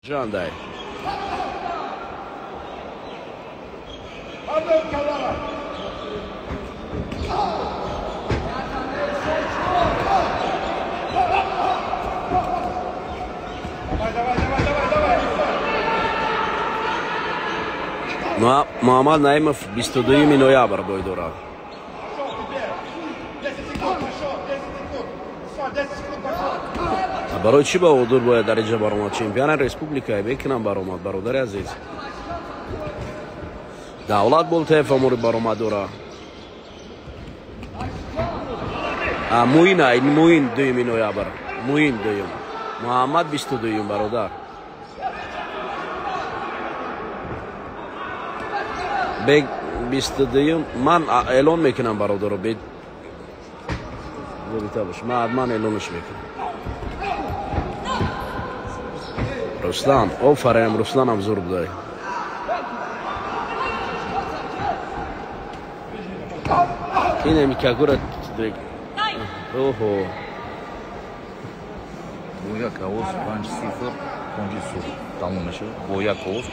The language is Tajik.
Ҷандай. Муҳаммад Наимов 22 ноябр бой дорад. Барои чӣ Баҳодур бояд дар инҷа баромад? Чемпиони республика бекунам баромад, бародари азиз. Давлат Болтаев амори баромад дора. Муин, Муин 2 ноябр. Муин дуюм. Муҳаммад 22, бародар. Бег 22, ман эълон мекунам, бародаро, бе бош. Ман ҳатман эълонаш мекунам. Руслан, офарин, Русланам зур будай. Инами какура. Оҳо. Бо як овоз 5-0 панҷи сурх тамом мешавад. Бо як овоз.